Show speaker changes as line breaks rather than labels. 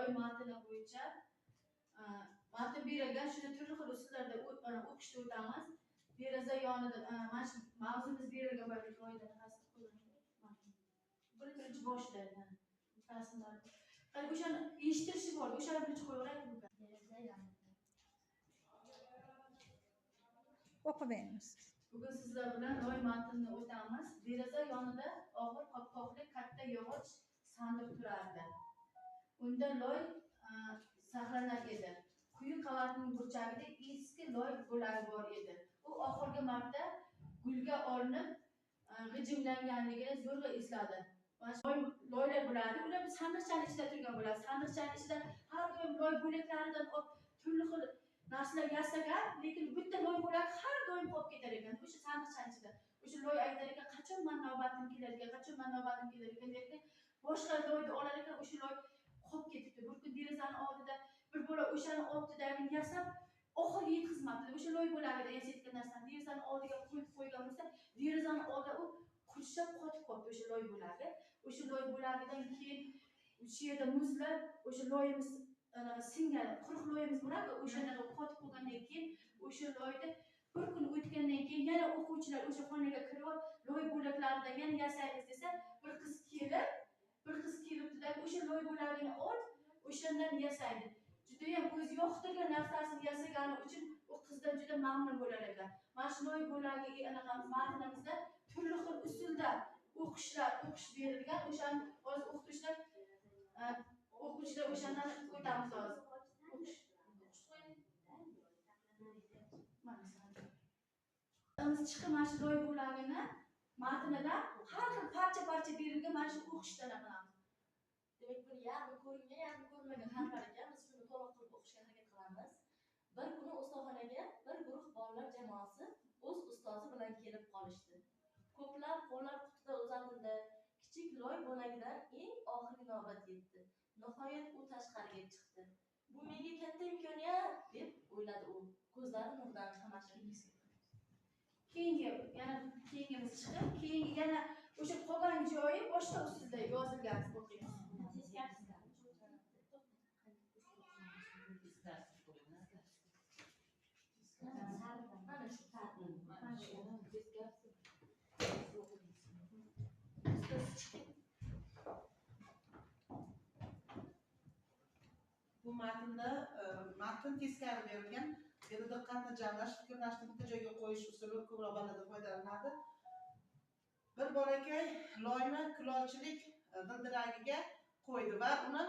loy matni bo'yicha matn berilgan, shuni turli xil usullarda o'qishda o'tamiz. Deraza yonida mana shu mavzumiz berilgan loyda birinchi boshida rasmlar. Qani o'shani eshitirishi bor, o'shani birinchi qo'yaveraylik.
Deraza yonida.
O'qib beramiz.
Bugun sizlar bilan loy matnini o'tamiz. Deraza yonida og'ir qopqoqli katta yog'och sandiq turardi. Unda loy saqlanar edi. Quyi qavatning burchagida eski loy bo'lagi bor edi. U oxirgi marta gulga olinib g'ijimlanganligini zo'rg'a esladi. Loylar bo'ladi, ular sandiqchani ichida turgan bo'ladi. Sandiqchani ichida har doim loy bo'laklaridan olib turli xil narsalar yasagan, lekin bitta loy bo'lak har doim qolib ketar ekan o'sha sandiqchani ichida. O'sha loy aytar ekan, qachon man navbatim kelar ekan, qachon man navbatim kelar ekan der ekan. Boshqa loyni olar ekan, o'sha loy qolib ketibdi. Bir kun derazani oldida bir bola o'shani olibdi-da, yasab oxiriga yetkazmabdi. O'sha loy bo'lagida yasayotgan narsani derazani oldiga qo'yib qo'ygan bo'lsa, derazani oldida u qurshab qotib qolibdi o'sha loy bo'lagi. O'sha loy bo'lagidan keyin o'sha yerda muzlab, o'sha loyimiz singan, quruq loyimiz bo'ladi, o'shanaqa qotib qolgandan keyin o'sha loyda bir kun o'tgandan keyin yana o'quvchilar o'sha xonaga kirib olib, loy bo'laklaridan yana yasaymiz desa, bir qiz kelibdi-da, o'sha loy bo'lagini olib, o'shandan yasaydi. Judayam o'zi yoqtirgan narsasini yasagani uchun u qizdan juda mamnun bo'lar ekan. Mana shu loy bo'lagi anaqa matnimizda turli xil usulda o'qish berilgan. O'shani hozir o'quvchilar o'shandan o'tamiz hozir. O'qish. Mana chiqib mana shu loy bo'lagini matnidan har xil parcha-parcha berilgan mana shu o'qishdan qilamiz.
Demak, buni yarmi ko'ringan, yarmi ko'rinmagan harflar ekan. Biz shuni to'liq qilib o'qishga harakat qilamiz. Bir kuni ustaxonaga bir guruh bolalar jamoasi o'z ustozi bilan kelib qolishdi. Ko'plab qo'llar qutida uzatildi. Kichik loy bo'lagidan eng oxirgi navbat yetdi. Nihoyat u tashqariga chiqdi. Bu menga katta imkoniyat, deb o'yladi u. Ko'zlari nurdan qamashib.
Keyingi yana keyingimiz chiqib, keyingi yana o'sha qolgan joyi boshqa usulda yozilgan o'qiymiz.
Mana shu
Bu matnda matn teskari berilgan. Bu yerda diqqatni jamlash, fikrlashni bitta joyga qo'yish usuli ko'proq bolalarda foydalaniladi. Bir bolakay loyni kulolchilik g'ildiragiga qo'ydi va uni